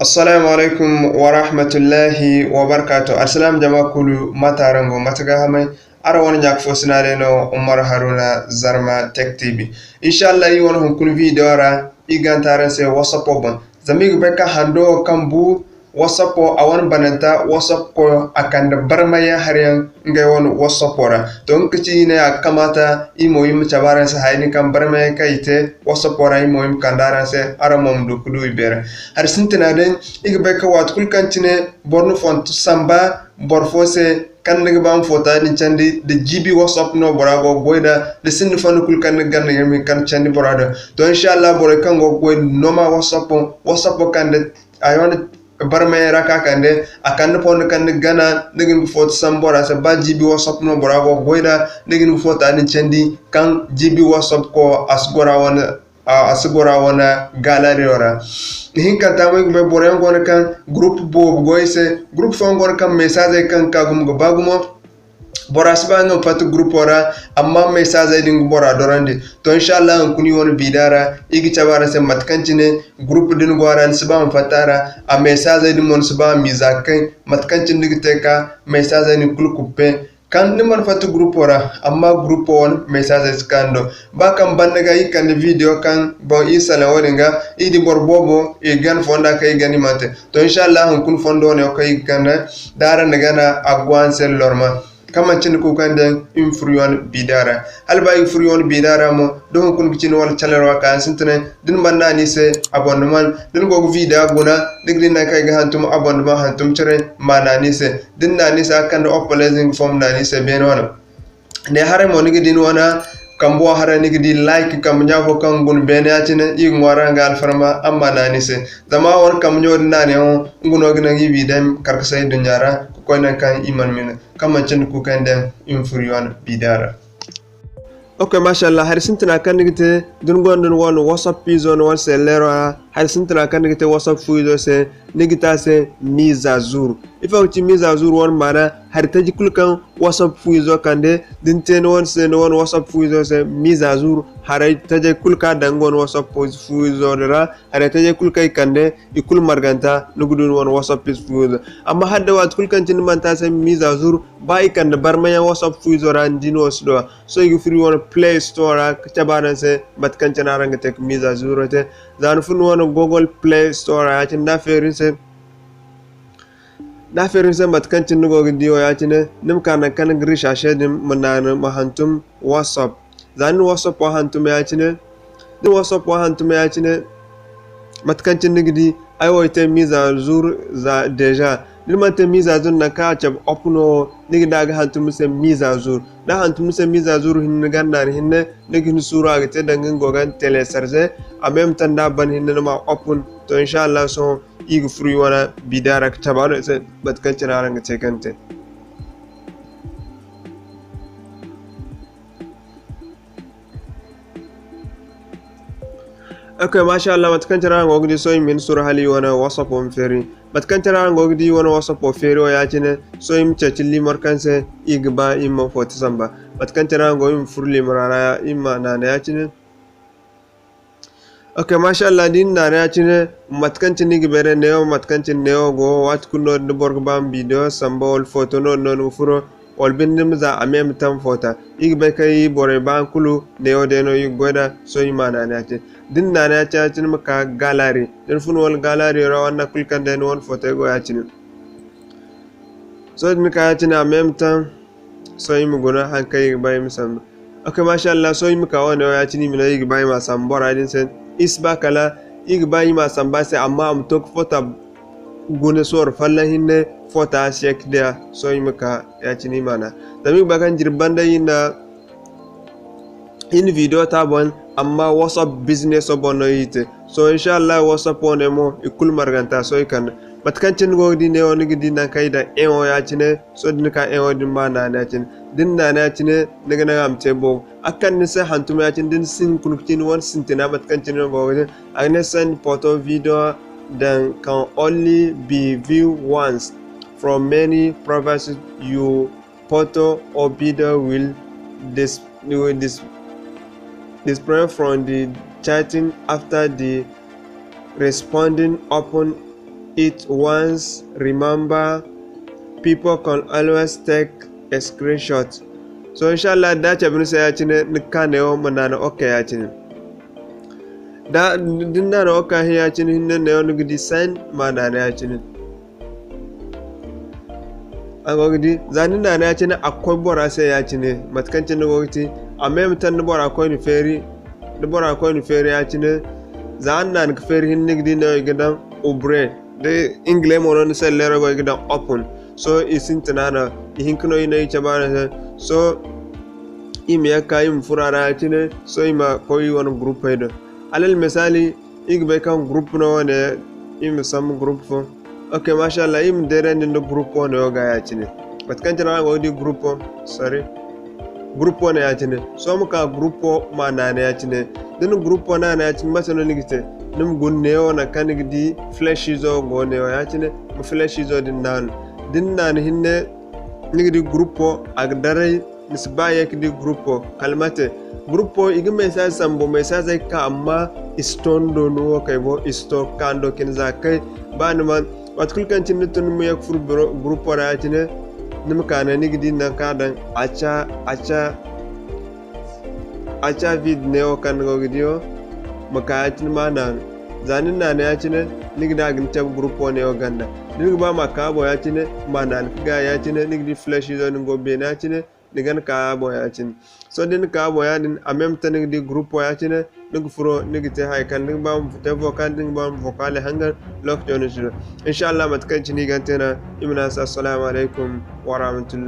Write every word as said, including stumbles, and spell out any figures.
Assalamu alaikum wa rahmatullahi wa barakatuh. Alsilaam jama kulu, mate araŋ go, mate ga hamay? Araŋ wane ɲaaka fo sina day no, Umar Haruna, Zarma Tech T V. Insha Allah, iri wane hunkuna video ra, iri ga hantum araŋ se WhatsApp boŋ. Zama iri ga bay kaŋ hando wo kaŋ bu WhatsApp, a wane bananta WhatsApp ko, a kande barmayaŋ hari yaŋ ngey wane WhatsApp ra. To, nga ka ci, iri ne a ga kamaata iri mo iri ma cabe araŋ se hayey din kaŋ barmayaŋ kaŋ i te WhatsApp ra, iri mo iri ma kande araŋ se, araŋ mo ma du ka du i beera. Hari sintina day, iri ga bay kaŋ waati kulu kaŋ cine boro na foto samba boro fo se, kaŋ ni ga ba ma foto din candi, da G B WhatsApp no bora go ga goy nd'a, da sinda fondo kulu kaŋ ni ga gana, ni ga hin ka candi bora do. To, insha Allah, borey kaŋ go ga goy nda nooma WhatsApp, WhatsApp kande a wane barmayaŋ ra ka kande, a kande fondo kaŋ ni ga gana, ni ga hin ga foto samba bora se, ba G B WhatsApp no bora go ga goy nd'a, ni ga hin ga foto din candi, kaŋ G B WhatsApp ko, a si goro a wane, a, a si goro a wane gallery ra. Ihinkanta mo, iri ga bay boro yaŋ go no kaŋ group boobo go i se, group fooyaŋ go no kaŋ messagey kaŋ ga ka gumo ga ba gumo, bora si ba nga ma fatta groupo ra, amma messagey din ga bora dorandi. To, insha Allah, hunkuna iri wane video ra, iri ga cabe araŋ se mate kaŋ cine group din go a ra, ni si ba ma fatta a ra, a messagey din mo ni si ba ma i za ga kay, mate kaŋ cine ni ga te ka messagey din kulu kuppe. Kaŋ ni mana fatta groupo ra, amma groupo wane messagey si ka ni do. Ba kaŋ banda ga iri kande video kaŋ boŋ iri salaŋ wo-din ga, iri di boro boobo, i ga gana fonda kaŋ i gana i mana te. To, insha Allah, hunkuna fondo wane wo kaŋ iri ga gana, da araŋ na gana, a ga goy araŋ se lorma. Kaŋ manci ni kuukandiyaŋ, iri ma furo iri wane video ra. Hala ba iri ga furo iri wane video ra mo, da hunkuna ga ci ni wane channel ra ka yaŋ sintinay, da ni mana naanu i se abonnement, da ni go ga video guna, ni ga di nangu kaŋ i ga hantum abonnement hantum cire, ma naanu i se. Da ni naanu i se, a ga kande opolez nga fo ma naanu i se beene wane. Ne haray mo ni ga di ni wane kambe wo haray ni ga di like kambe ɲa fo kaŋ guna beene ya-cine, iri ga ŋwaaray araŋ ga alfarma araŋ ma naanu i se. Zama a wane kambe ɲo din naanuyaŋo, nga no ga naŋ iri video ma kar ga say duɲɲa ra, ga koy nangu kaŋ iri mana mina. Kaŋ manci nda kuukandiyaŋ, iri ma furo iri wane video ra. Ok, masha Allah, hari sintina kaŋ ni ga te, da ni gonda ni wane WhatsApp izo ni wane selleero ra, hari sintina kaŋ ni ga te WhatsApp fu izo se, ni ga te a se mise à jour. Ifo ga ci mise à jour wane maana? Hari taji kulu kaŋ WhatsApp fu izo kande, da ni te ni wane se, ni wane WhatsApp fu izo se mise à jour, haray tajey kulu kaŋ a daŋ nga wane WhatsApp fu izo din ra, haray tajey kulu kaŋ i kande, i kulu marganta, ni ga du ni wane WhatsApp fu izo. Amma hala day waati kulu kaŋ cine ni mana te a se mise à jour, ba i kande barmayaŋ WhatsApp fu izo ra, ni di ni wo si du a. Sohõ i ga furo iri wane Play Store ra ka cabe araŋ se mate kaŋ cine araŋ ga te ka mise à jour te. Za ni furo ni wane Google Play Store ra ya-cine, da a feeri ni se, da a feeri ni se mate kaŋ cine ni go ga di wo ya-cine, ni ma ka nangu kaŋ ni ga recherche din, ma naanu ma hantum WhatsApp. Za ni na WhatsApp wo hantum ya-cine, da ni na WhatsApp wo hantum ya-cine, mate kaŋ cine ni ga di, ay wo ay te mise à jour za déjà. Da ni mana te mise à jour, nangu kaŋ a cabe open wo, ni ga di a ga hantum ni se mise à jour. Da a hantum ni se mise à jour hinne, ni ganda ni hinne, ni ga hin suuru a ga te danga ni go ga télécharger, en même temps da a ban hinne ni ma open. To, insha Allah, sohõ iri ga furo iri wane video ra ka cabe araŋ se mate kaŋ cine araŋ ga te kaŋ te. Ok, masha Allah, mate kaŋ cine araŋ go ga di, sohõ iri ma hin suuru hala iri wane WhatsApp wo ma feeri. Mate kaŋ cine araŋ go ga di iri wane WhatsApp wo feeri wo ya-cine, sohõ iri ma ceeci liimar kaŋ se iri ga ba iri ma foto samba. Mate kaŋ cine araŋ go, iri ma furo liimara ra, iri ma naanu ya-cine. Ok, masha Allah, da iri na naanu ya-cine, mate kaŋ cine iri ga bay day neewo, mate kaŋ cine neewo go, waati kulu no-din da boro ga ba ma video samba wala foto no-din no ni ga furo, wala binde ni ma za en même temps foto. Iri ga bay kaŋ iri borey ba han kulu neewo day no iri ga goy nd'a, sohõ iri ma naanu ya-cine. Da ni na naanu ya-cine, ya-cine ni ma ka gallery. Da ni fun wala gallery ra, wala nangu kulu kaŋ day ni wane foto go ya-cine. Sohõ da ni ka ya-cine en même temps, sohõ iri ma guna haŋ kaŋ iri ga ba iri ma samba. Ok, masha Allah, sohõ iri ma ka wane wo ya-cine, iri ma ne iri ga ba iri ma samba bora din se. Iri si ba kala iri ga ba iri ma samba a se, amma a ma to ka foto guna sorro folloŋ hinne, foto a si ye ka diya. Sohõ iri ma ka ya-cine iri ma naanu. Zama iri ga ba kaŋ jirbi banda iri na iri na video te a boŋ, amma WhatsApp business boŋ no iri te. Sohõ, insha Allah, WhatsApp wane mo, i kulu marganta sohõ i kande. Mate kaŋ cine ni go ga di neewo, ni ga di nangu kaŋ i daŋ un wo ya-cine, sohõ da ni ka un wo din ma naanu ya-cine. Da ni naanu ya-cine, ni ga naŋ a ma te boobo. A ga kande ni se hantum ya-cine, da ni sin hunkuna ga ci ni wane sintina mate kaŋ cine ni go ga di. A ga ne send photo video that can only be viewed once from many privacy you photo or video will dis-, will dis-, disappear from the chatting after the responding open it once, remember, people can always take a screenshot. So, inshallah, da cabe ni se ya-cine, ni ga ka neewo ma naana ok ya-cine. Da, da ni naana ok ya-cine hinne neewo ni ga di send ma naana ya-cine. A go ga di, za ni naana ya-cine, a ga koy bora se ya-cine, mate kaŋ cine ni go ga ti, a même temps ni bora koy ni feeri, ni bora koy ni feeri ya-cine, za ni naana ga feeri hinne ni ga di neewo i ga daŋ ouvrir, da English mo no ni se leero go i ga daŋ open. So, i sintina no, i hinka no i ne i cabe a no se. So, i ma ye ga ka, i ma furo a ra ya-cine, so i ma koy i wane groupey do. Alal misali, i ga bay kaŋ group no wane, i ma sambu group fo. Ok, mashallah, i ma deerandi nda group wane wo ga ya-cine. Mate kaŋ cine araŋ go ga di group wo, sorry. Group wane ya-cine. Sohõ ma ka group wo ma naana ya-cine. Da ni group wo naana ya-cine, mate no ni ga te? Ni ma guna neewo nangu kaŋ ni ga di flèche izo go neewo ya-cine, ma flèche izo din naanu. Da ni naanu hinne, ni ga di group wo, a ga daray, ni si ba ye ga di group wo. Kala mate, group wo, i ga message sambu, message ay ga ka, amma i si to ni do ni wo kay bo, i si to ga ka ni do cine za ga kay. Ba ni man, waati kulu kaŋ cine ni tun ni ma ye ga furo biro-, group wo ra ya-cine, ni ma ka ne ni ga di nangu kaŋ a daŋ, a ca, a ca, a ca vide neewo kaŋ ni go ga di wo, ma ka ya-cine ma naanu. Za ni naanu ya-cine, ni ga di a ga ni cabe group wo neewo ganda. Da ni ga ba ma ka a boŋ ya-cine, ma naanu ga gaayi ya-cine, ni ga di flèche izo din go beene ya-cine, ni ga ni ka a boŋ ya-cine. Sohõ da ni ka a boŋ ya-din, a même temps ni ga di group wo ya-cine, ni ga furo, ni ga te hari kaŋ ni ga ba ma te vocal, ni ga ba ma vocal hangan, lokaco ni si do. Inshallah, mate kaŋ cine i ga te no, i ma ne a se, assalamu alaykum wa rahmatullahi.